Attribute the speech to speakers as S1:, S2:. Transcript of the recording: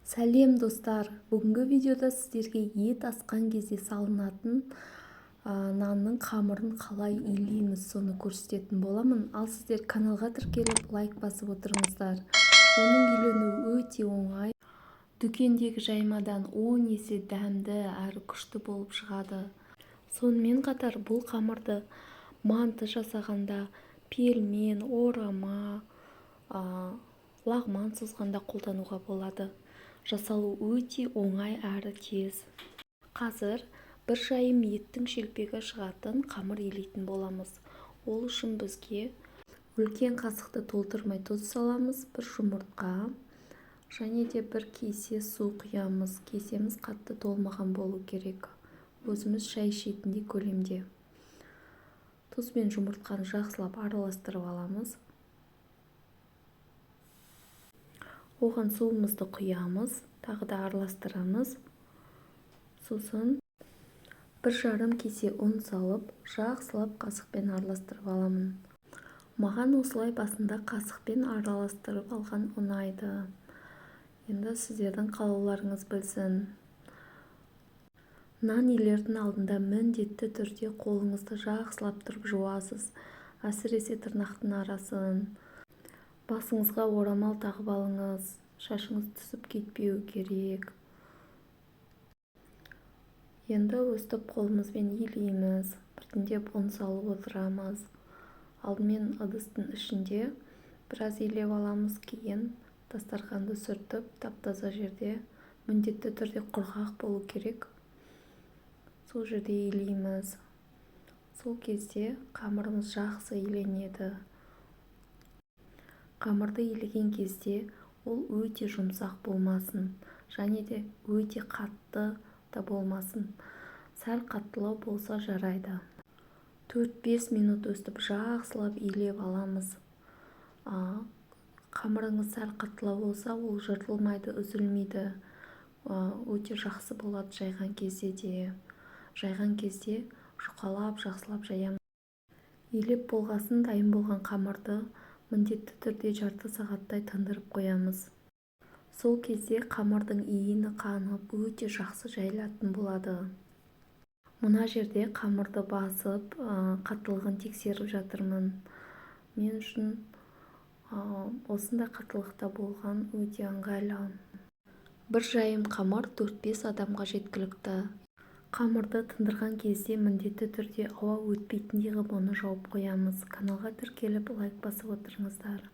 S1: Сәлем, достар! Бүгінгі видеода сіздерге ет асқан кезде салынатын нанның қамырын қалай илейміз, соны көрсететін боламын. Ал сіздер каналға тіркеліп, лайк басып отырыңыздар. Оның иленуі өте оңай, дүкендегі жаймадан 10 есе дәмді әрі күшті болып шығады. Сонымен қатар бұл қамырды манты жасағанда, пельмен, орама, лағман созғанда қолдануға болады. Жасалу өте оңай әрі тез. Қазір бір жайым еттің шелпегі шығатын қамыр илейтін боламыз. Ол үшін бізге үлкен қасықты толтырмай тұз саламыз, бір жұмыртқа және де бір кесе су құямыз. Кесеміз қатты толмаған болу керек, өзіміз шай ішетіндей көлемде. Тұз бен жұмыртқаны жақсылап араластырып аламыз. Оған суымызды құямыз, тағы да араластырамыз. Сосын 1,5 кесе ұн салып, жақсылап қасықпен араластырып аламын. Маған осылай басында қасықпен араластырып алған ұнайды. Енді сіздердің қалауларыңыз білсін. Нан илердің алдында міндетті түрде қолыңызды жақсылап тұрып жуасыз, әсіресе тырнақтың арасын. Басыңызға орамал тағып алыңыз, шашыңыз түсіп кетпеуі керек. Енді өстіп қолымызбен илейміз, біртіндеп ұн салып отырамыз. Алдымен ыдыстың ішінде біраз илеп аламыз, кейін дастарханды сүртіп, тап-таза жерде, міндетті түрде құрғақ болу керек, сол жерде илейміз. Сол кезде қамырымыз жақсы иленеді. Қамырды илеген кезде ол өте жұмсақ болмасын және де өте қатты да болмасын, сәл қаттылау болса жарайды. 4-5 минут өстіп жақсылап илеп аламыз. Қамырыңыз сәл қаттылау болса, ол жыртылмайды, үзілмейді, өте жақсы болады жайған кезде де. Жайған кезде жұқалап, жақсылап жаямыз. Илеп болғасын, дайын болған қамырды міндетті түрде жарты сағаттай тындырып қоямыз. Сол кезде қамырдың иіні қанып, өте жақсы жайылатын болады. Мына жерде қамырды басып, қаттылығын тексеріп жатырмын. Мен үшін осындай қаттылықта болған өте ыңғайлы. Бір жайым қамыр 4-5 адамға жеткілікті. Қамырды тындырған кезде міндетті түрде ауа өтпейтіндей қылып оны жауып қоямыз. Каналға тіркеліп, лайк басып отырыңыздар.